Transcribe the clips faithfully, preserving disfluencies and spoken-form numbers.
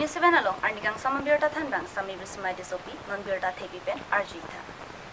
Seven along arnikangsam abirta thanbang Sami Bismai Tissopi, non birta thepi pen arjuitha.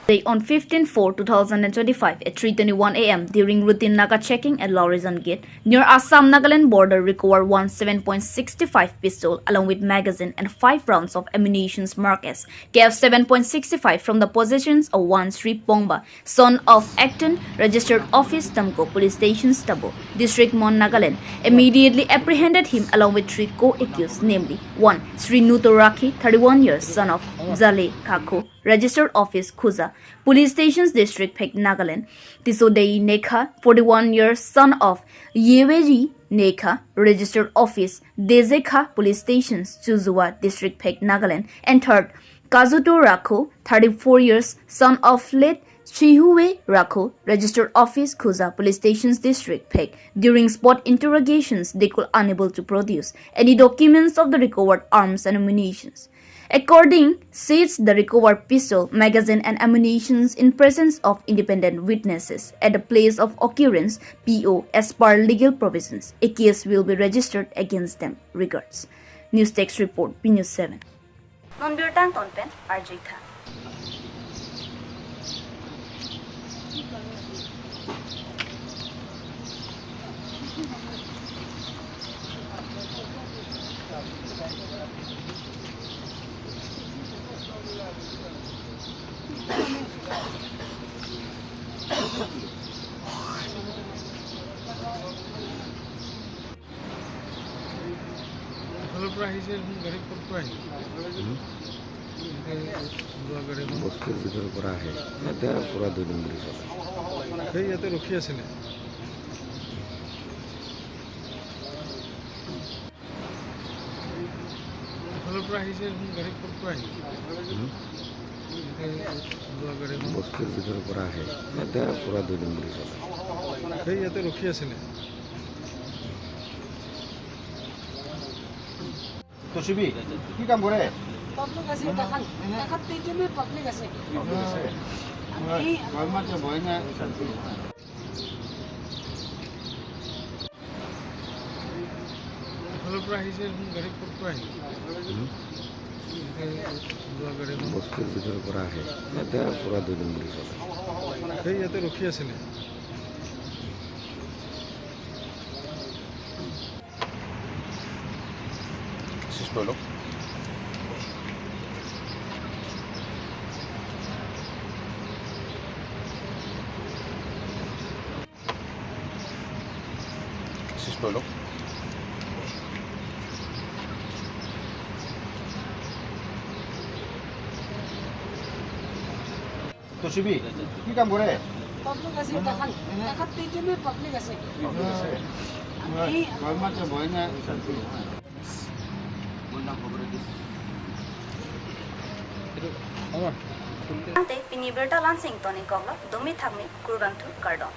Day on fifteen four two thousand and twenty-five at three twenty-one a m during routine Naga checking at Laurizan Gate near Assam-Nagaland border, recover one seven point six five pistol along with magazine and five rounds of ammunitions marked as K F seven point six five from the possessions of one Sri Pongba, son of Acton, registered office Tamko Police Station, Tabo District, Mon, Nagaland, immediately apprehended him along with three co-accused, namely, one, Sri Nuto Rakhi, thirty-one years, son of Jale Khakho, registered office Khuza Police Stations, District Phek, Nagaland, Tisodei Nekha, forty-one years, son of Yeweji Nekha, registered office Dezekha Police Stations, Chuzua District Phek, Nagaland, and third, Kazuto Rakho, thirty-four years, son of late Chihue Rakho, registered office Khuza Police Stations, District Phek. During spot interrogations, they could unable to produce any documents of the recovered arms and ammunitions. According, says the recovered pistol, magazine and ammunitions in presence of independent witnesses at the place of occurrence, P O, as per legal provisions. A case will be registered against them. Regards. News Desk Report, B News seven. Non birta angton pen arjuitha. এফালৰ পৰা আহিছে, এখন গাড়ী ক'ৰ পৰা আহিছে? হুম? এই যোৱা গাড়ীখন। বস্তিৰ ভিতৰৰ পৰা আহে। ইয়াতে পুৰা দুই নম্বৰী চলে। সেই ইয়াতে ৰখি আছিলে। এফালৰ পৰা আহিছে, এখন গাড়ী ক'ৰ পৰা আহিছে? হুম? এই যোৱা গাড়ীখন। বস্তিৰ ভিতৰৰ পৰা আহে। ইয়াতে পুৰা দুই নম্বৰী চলে। সেই ইয়াতে ৰখি আছিলে। তশিবি, কি কাম কৰে? পাব্লিক আছে, এখান, এখান তিনজনমান পাব্লিক আছে। এই এফালৰ পৰা আহিছে, এখন গাড়ী ক'ৰ পৰা আহিছে? হুম? এই যোৱা গাড়ীখন। বস্তিৰ ভিতৰৰ পৰা আহে। ইয়াতে পুৰা দুই নম্বৰী চলে। সেই ইয়াতে ৰখি আছিলে। তশিবি, কি কাম কৰে? পাব্লিক আছে, এখান, এখান তিনজনমান পাব্লিক আছে। পাব্লিক আছে। এই Ante pini birta la-an si ingtonkoklo, domi thakmi, kurvangthu, kardom.